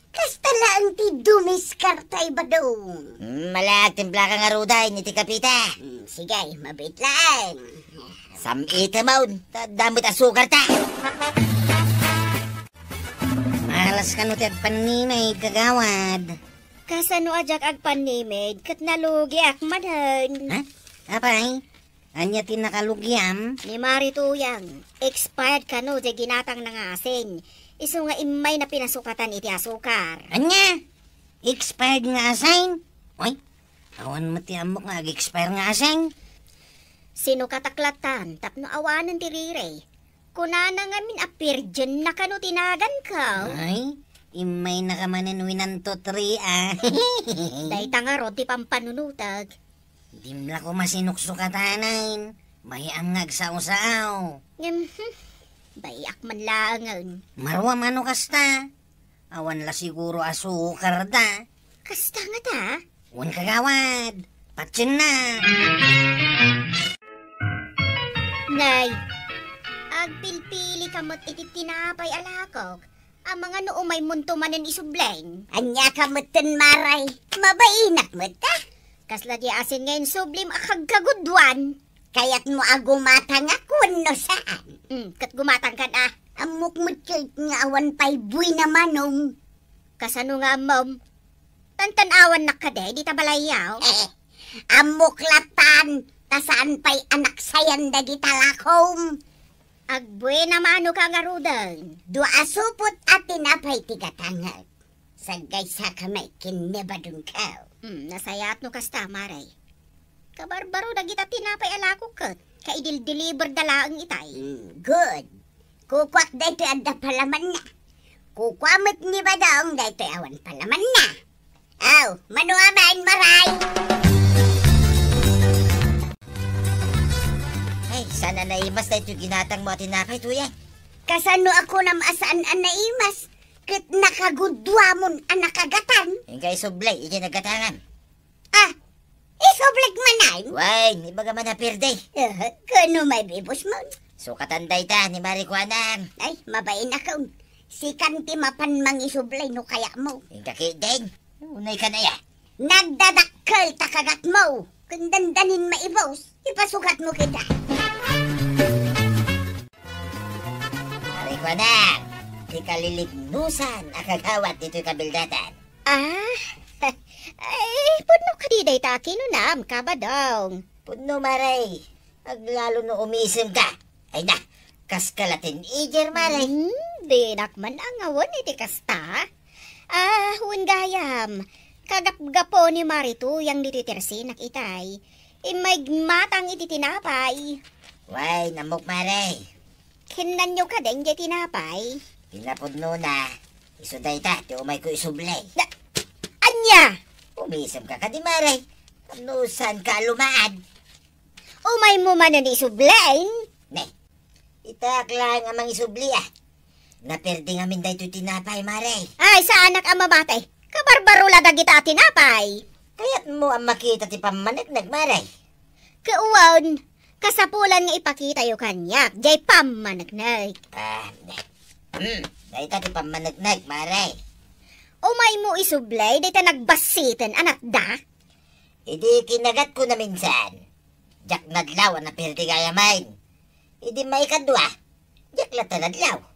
kasta laeng ti dumiskarte, Badong. Hmm, mala, agtimpla ka ngaruden iti kapeta. Hmm, sige, mabiit laeng. Sam-item, ta adda met asukarta. Malas kano ti agpannimid, kagawad. Kasano a diak agpannimid ket nalugiak manen? Ha? Apay? Ania ti nakalugiam? Ni Mari Tuyang, expired kano diay ginatangna nga asin. Isu nga immayna pinasukatan iti asukar. Ania? Expired nga asin? Oy, awan met ti ammok nga ag-expire nga asin. Sinukatak latan tapno awanen ti riri. Kunana ngamin a virgin na kano ti naganko. Ay, immaynaka manen winanto three, ah. Dayta ngarud ti pampanunotek. Dimla koma sinuksukatanen. Mayat nga agsao-sao. Ngem, hmm, bay-ak man laengen. Maruam no kasta. Awan la siguro asukar da. Kasta ngata? Wen, kagawad. Patienna. Nay, agpilpili ka met iti tinapay a lakok. Amangan no umaymonto manen isubli. Ania ka metten, Mari? Mabainak met, ah. Kasla diay asin nga insublim a kagkaguduan. Kayatmo a gumatangak wenno saan? Hmm, ket gumatangkan, ah. Ammok met ket nga awan pay buena manong. Kasano nga ammom? Tantan-awannak kadi dita balayyo? Eh, ammok latan, ta saan pay a naksayan dagita lakom. Agbuena mano ka ngaruden. Dua a supot a tinapay ti gatangek. Saggaysaka met ken ni Badongko. Hmm, nasayaat no kasta, Mari. Kabarbaro dagita tinapay a lakok ket, kaidil-deliver da laeng itay. Hmm, good. Kukuak daytoy adda palamanna. Kukua met ni Badong daytoy awan palamanna. Aw, mano a main, Mari? Ay, saan a naimas daytoy ginatangmo a tinapay, Tuya? Kasano a kunam a saan a naimas? Ket nakaguduamon a nakagatan. Inka isubli iti nagatangan. Ah, isublik manen? Wen, ibaga man a pirdi. Eh, kano maibibusmon? Sukatan dayta ni Mari Kuanang. Ay, mabainakon. Sikan ti mapan mangisubli no kayatmo. Inka ketdin. Unay ka na ya. Nagdadakkel ta kagatmo. Ken dandanin maibus, ipasugatmo kida. Mari Kuanang, ti kalilignusan a kagawad ditoy kabildatan. Ah, ay, pudno kadi dayta a kinunam, Kabadong. Pudno, Mari. Aglalo no umisemka. Ay na, kaska la teenager, Mari. Hmm, dinak man angawen iti kasta. Ah, wen gayam, kagapgapo ni Mari Tuyang ditoy tersinak itay. Immayeg matang iti tinapay. Wen, ammok, Mari. Kinnanyo kadin diay tinapay? Ti napudnona, isu dayta ti umayko isubli. Na, ania? Umisemka kadi, Mari? Tapno saanka a lumaad? Umaymo manen isubli? Ne, itaak laeng a mangisubli, ah. Naperdi ngamin daytoy tinapay, Mari. Ay, saanak a mamati. Kabarbaro la dagita a tinapay. Kayatmo a makita ti pammaneknek, Mari? Ket wen, kasapulan nga ipakitayo kaniak diay pammaneknek. Ah, hmm, dayta ti pammaneknek, Mari. Umaymo isubli dayta nagbassiten a natda? Idi kinagatko naminsan, diak nadlaw a naperdi gayamen. Idi maikadua, diak latta nadlaw.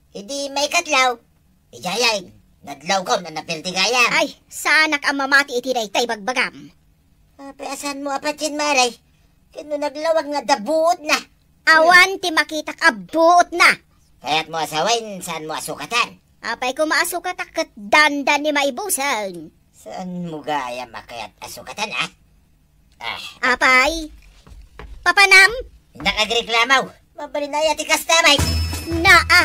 Idi maikatlo, idiayen. Nadlawkon a naperdi gayam. Ay, saanak a mamati iti dayta ibagbagam. Apay a saanmo a patien, Mare? Ken no naglawag nga adda buotna. Awan ti makitak a buotna. Kayatmo a sawen, saanmo a sukatan? Apay koma a sukatak ket dandani maibusen. Saanmo gayam a kayat a sukatan, a? Ah. Apay? Papanam? Innak agreklamo. Mabalin aya ti kasta, Mike? Naa.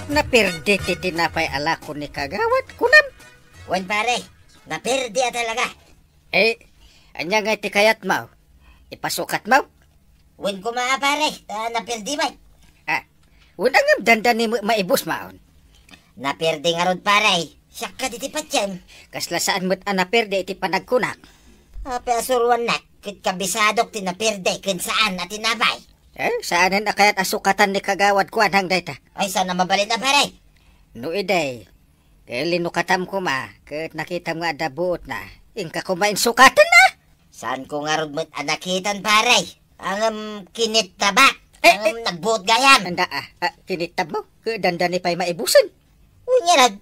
Naperdi ti tinapay a lako ni Kagawad, kunam? Wen, pare. Naperdi a talaga. Eh, ania ngay ti kayatmo? Ipasukatmo? Wen koma, pare, ta naperdi met. Ah, wen a ngem dandani met maibus maon. Naperdi ngarud, pare. Siak kadi ti patiem. Kasla saan met a naperdi iti panagkunak. Apay a suroannak, ket kabisadok ti naperdi ken saan a tinapay. Eh, saanen a kayat a sukatan ni Kagawad Kuanang dayta? Ay, saan a mabalin a, pare? No idi, ket linukatam koma, ket nakitam nga adda buotna, inka koma insukatenna. Saanko ngarud met a nakitan, pare. Ngem kinittabak. Eh, ngem eh. Nagbuot gayam. Anda, ah, ah, kinittabmo? Ket dandani pay maibusen. Uy, ngarud.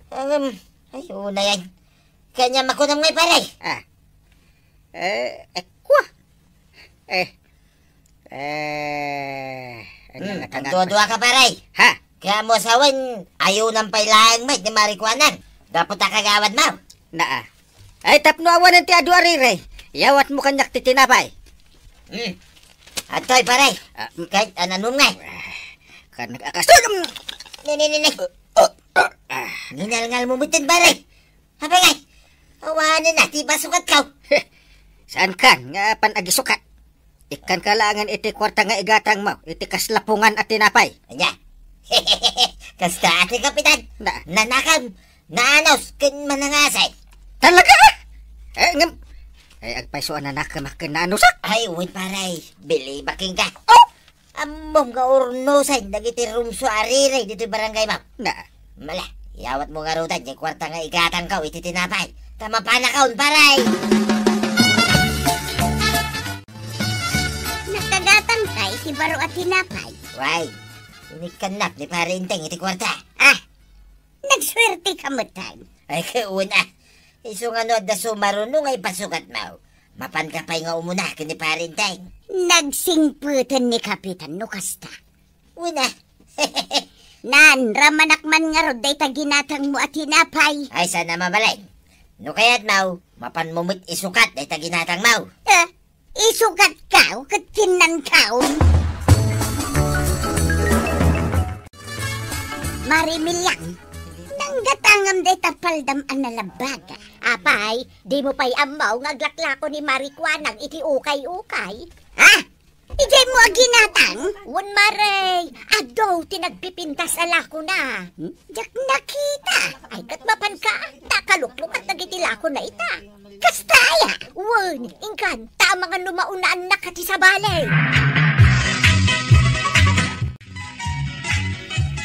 Ngem, ay, unayan. Kanya makunam ngay, pare. Ah. Eh, eh, kwa. Eh. Eh, ania Hmm, nga tangak- agduadua ka, pare. Ha? Kayatmo a sawen, ayunan pay laeng met ni Mare Kuanang. Gapu ta kagawadmo. Naa. Ay, tapno awanen ti adu a riri, yawatmo kaniak ti tinapay. Hmm. Adtoy, pare. Ah, mm. Kay, an-anom ngay. Kan nag-akas-, Ni, ni, ni, ni. Ah. Ningalngalmo metten, pare. Apay ngay? Awanen a ti pasukatko. Saankan nga apan agisukat? Ikkanka laengen iti kuarta nga igatangmo iti kaslapungan a tinapay. Ania? Kasta a ti kapitan. Na- Nanakam, naanus, ken manangasay. Talaga? Eh, ngem, ay, agpayso a nanakemak ken naanusak? Ay, wen, pare. Bilibak kenka. Oh! Ammom nga urnosen dagiti rumso a riri ditoy barangaymo. Na. Mala, yawatmo ngaruden ti kuarta nga igatangko iti tinapay. Ta mapanakon, pare! Nakagatangka iti baro a tinapay. Way, inikkannap ni Pare Enteng iti kuarta. Ah, nagsuerteka metten. Ay, kauna. Isu nga no adda sumaruno nga ipasukatmo, mapanka pay nga umuna ken ni Pare Enteng. Nagsingpeten ni Kapitan no kasta. Una. Nanramanak man ngarud dayta ginatangmo a tinapay. Ay, saan a mabalin. No kayatmo, mapanmo met isukat dayta ginatangmo. Eh, isukatko ket kinnanko. Mare Miliang, nanggatangam dayta paldam a nalabbaga. Apay, dimo pay ammo nga aglaklako ni Mare Kuanang iti ukay-ukay? Ha? Idiaymo a ginatang? Wen, Mare, adu ti nagpipintas a lakona. Hmm? Diak nakita. Ay, ket mapanka, ta kaluklukat dagiti lakona ita. Kasta aya? Wen, inkan, ta amangan no maunaannak ti sabali.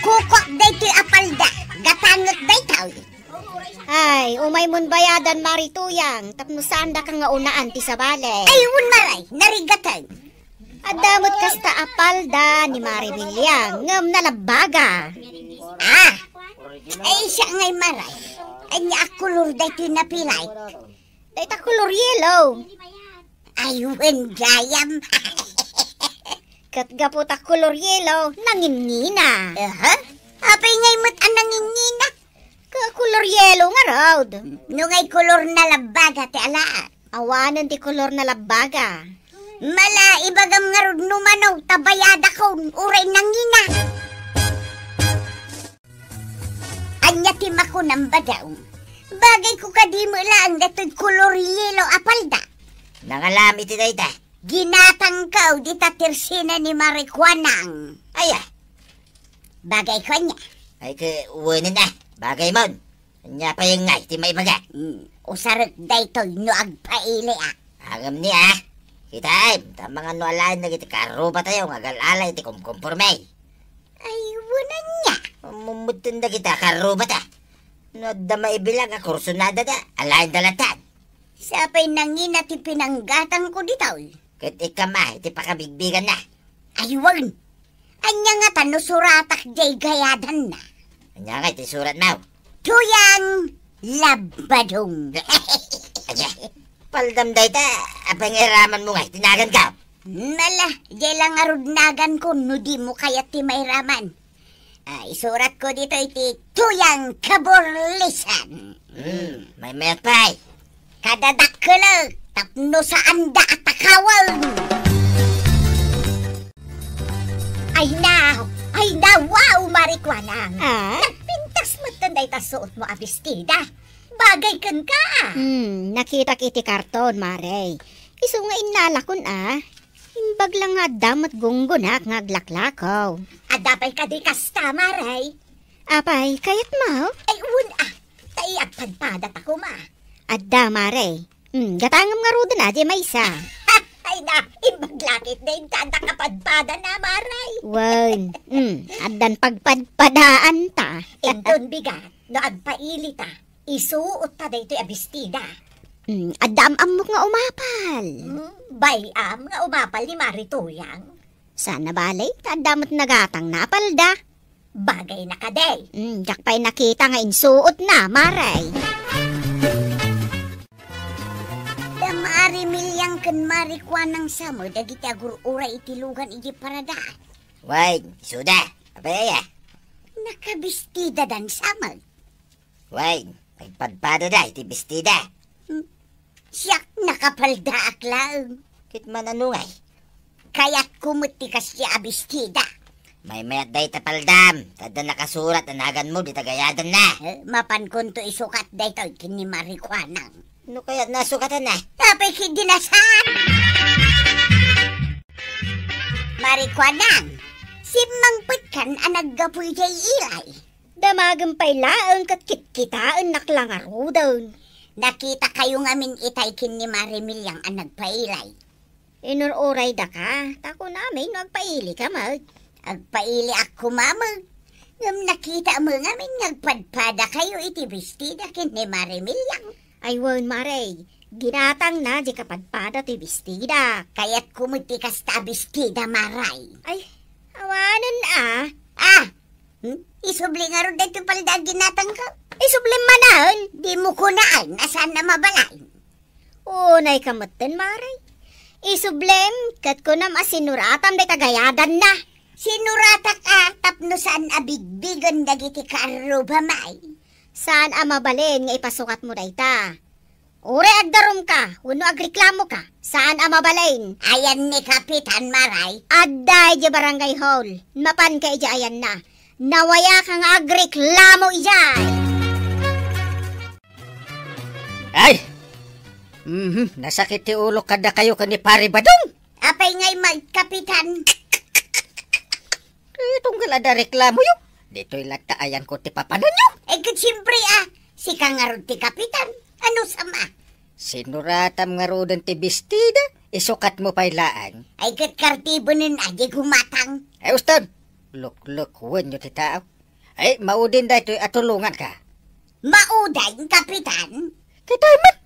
Kukuak daytoy a palda, gatangek daytoy. Ay, umaymon bayadan, Mare Tuyang, tapno saandaka nga unaan ti sabali. Ay, wen, Mare, narigaten. Adda met kasta a palda ni Mare Miliang, ngem nalabbaga. Ah, ay, siak ngay, Mare. Ania a kolor daytoy napilay? Dayta kolor yellow. Ay, wen gayam. Ket gapu ta kolor yellow, nangingina. Aha? Apay ngay met a nangingina? Ket kolor yellow ngarud. No ngay kolor nalabbaga ti alaak. Awanen ti kolor nalabbaga. Mala, ibagam ngarud no mano, ta bayadakon, uray nangina. Ania ti makunam, Badaw? Bagayko kadi met laeng datoy kolor yellow a palda? Nangalam iti dayta. Ginatangko dita tersina ni Mare Kuanang. Aya? Bagayko ania? Ay, ket wenen a, bagaymon. Ania pay ngay ti maibaga? Hmm, usarek daytoy no agpailiak. Ngem ni a, kitaem, ta amangan no alaen dagiti karrubatayo nga agal-ala iti kumkumporme. Ay, wen ania? Mummutten dagita karrubata. No adda maibilang a kursunadada, alaenda latta. Sapay nangina ti pinanggatangko ditoy. Ket ikkan a iti pakabigbiganna. Ay, wen. Ania ngata no suratak diay gayadanna? Ania ngay ti suratmo? Tuyang Labadong. Ania? Paldam dayta, apay nga iramanmo ngay ti naganko? Mala, diay la ngarud naganko no dimo kayat ti mairaman. Ah, isuratko ditoy ti Tuyang Kaburlisan. Hmm, maymayat pay. Kadadakkelek tapno saanda a takawen. Ay na, ay na, wow, Mari Kuanang. Ah? Nagpintas metten dayta suotmo a bestida. Bagay kenka, ah. Hmm, nakitak iti karton, Mare. Isu nga innalakon, ah. Imbag la nga adda met gunggonak nga aglaklakaw. Adda pay kadi kasta, Mare? Apay, kayatmo? Ay, wen, ah. Ta iagpadpadata koma. Adda, Mare. Hmm, gatangem ngaruden a, diay maysa. Ay na, imbag la ketdin ta adda kapadpadana, Mare. Wen, hmm, addan pagpadpadaanta. Inton bigat, no agpailita, isuotta daytoy a bestida. Hmm, adda am-ammok nga umapal. Hmm, bay-am nga umapal ni Mari Tuyang. Saan a bale, ta adda met nagatangna a palda. Bagayna kadi. Hmm, diak pay nakita nga insuotna, Mare. Da Mari Miliang ken Mari Kuanang sa met dagiti agur-uray iti lugan idiay paradaan. Wen, isuda. Apay aya? Nakabestidadan sa met. Wen, nagpadpadada iti bestida. Hmm. Siak, nakapaldaak laeng. Ket mano ngay? Kayatko met ti kasdiay a bestida. Maymayat dayta paldam, ta adda nakasurat a naganmo dita gayadanna. Eh, mapankonto isukat daytoy ken ni Mari Kuanang. No kayatna a sukatanna? Apay ketdi no saan? Mari Kuanang, simmangpetkan a naggapu idiay ilay. Damagem pay laeng ket kitkitaennak la ngaruden. Nakitakayo ngamin itay ken ni Mari Miliang a nagpailay. Inur-uraydaka, ta kunam no agpailika met. Agpailiak koma met. Ngem nakitam ngamin nga agpadpadakayo iti bestida ken ni Mari Miliang. Ay wen, Mare, ginatangna diay kapadpada ti bestida. Kayatko met ti kasta a bestida, Mare. Ay, awanen a. Ah! Hmm? Isubli ngarud daytoy palda a ginatangko. Isublem manen. Dimo kunaen a saan a mabalin. Unayka metten, Mare. Isublem, ket kunam a sinuratam dayta gayadanna. Sinuratak a tapno saan a bigbigen dagiti kaarrubam ay. Saan a mabalin nga ipasukatmo dayta. Uray agdarumka wenno agreklamoka, saan a mabalin. Ayan ni Kapitan, Mare? Adda idiay barangay hall. Mapanka idiay ayanna. Nawayaka nga agreklamo idiay. Ay! Mhm, nasakit ti ulok kadakayo ken ni Pare Badong. Apay ngay met, Kapitan? Eh, tunggal adda reklamoyo. Ditoy latta ayanko ti papananyo. Eh, ket siempre, ah, sika ngarud ti kapitan. Ano sama? Sinuratam ngaruden ti bestida, isukatmo pay laeng. Ay, ket kartibenen a diay gumatang. Ay, uston. Luklukuenyo ti tao. Ay, maudin daytoy a tulonganka. Maudin, Kapitan? Kitay met.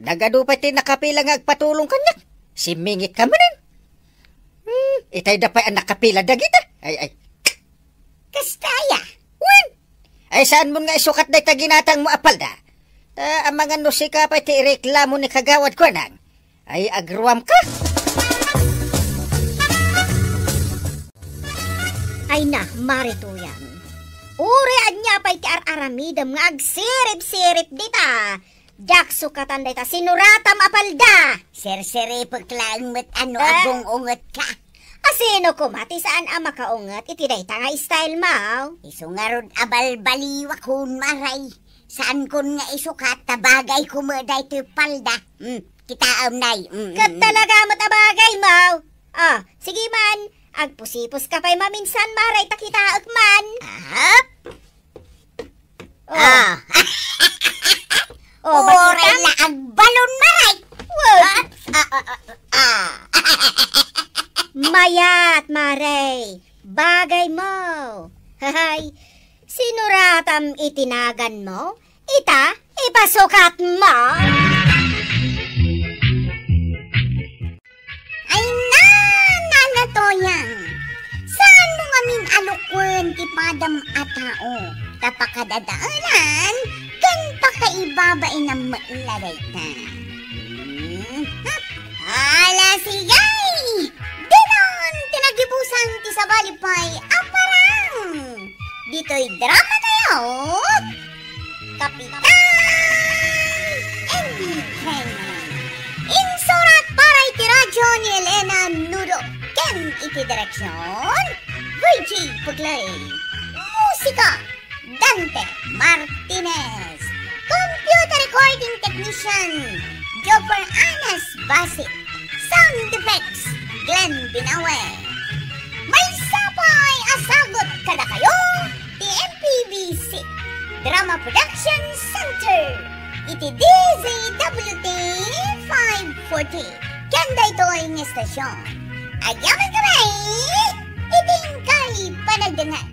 Nagadu pay ti nakapila nga agpatulong kaniak. Simmingitka manen. Hmm, itayda pay a nakapila dagita. Ay, ay. Kasta aya? Wen. Ay, saanmon nga isukat dayta ginatangmo a palda? Ta amangan no sika pay ti ireklamo ni Kagawad Kuanang. Ay, agruamka. Ay na, Mari Tuyang. Uray ania pay ti ar-aramidem nga agsirip-sirip dita. Diak sukatan dayta sinuratam a palda. Sirsiripek laeng met a no agung-ungetka. Asino koma ti saan a makaunget iti dayta nga style mo? Isu ngarud a balbaliwakon, Mare. Saankon nga isukat ta bagay koma daytoy palda. Hmm, kitaem, Nay. Hmm, hmm, hmm. Ket talaga met a bagay mo. Ah, sige man, agpusipuska pay maminsan, Mare, ta kitaek man. Ahap. Oh. Ah. Oh, uray ba't la agbalon, Mare. Wow. Ah, ah, ah, ah, ah. Mayat, Mare. Bagay mo. Hay, sinuratam iti nagan mo. Ita, ipasukat mo. Ay na, Nana Toyang. Saan ken ti padam a tao, ta pakadadaelan ken pakaibabainam met la dayta. Hmm. Ala, sige! Diton ti nagibusan ti sabali pay a parang ditoy drama tayo, Kapitan Enrique. Insurat para iti radyo ni Elena Nudo ken iti direksyon, Virgie Puglay. Musika, Dante Martinez. Computer recording technician, Jopper Anas Basit. Sound effects, Glenn Binawe. Maysa pay a sagut kadakayo ti M P B C Drama Production Center iti D Z W T five forty ken daytoy nga estasyon. Agyaman kami iti inkay panagdengngeg.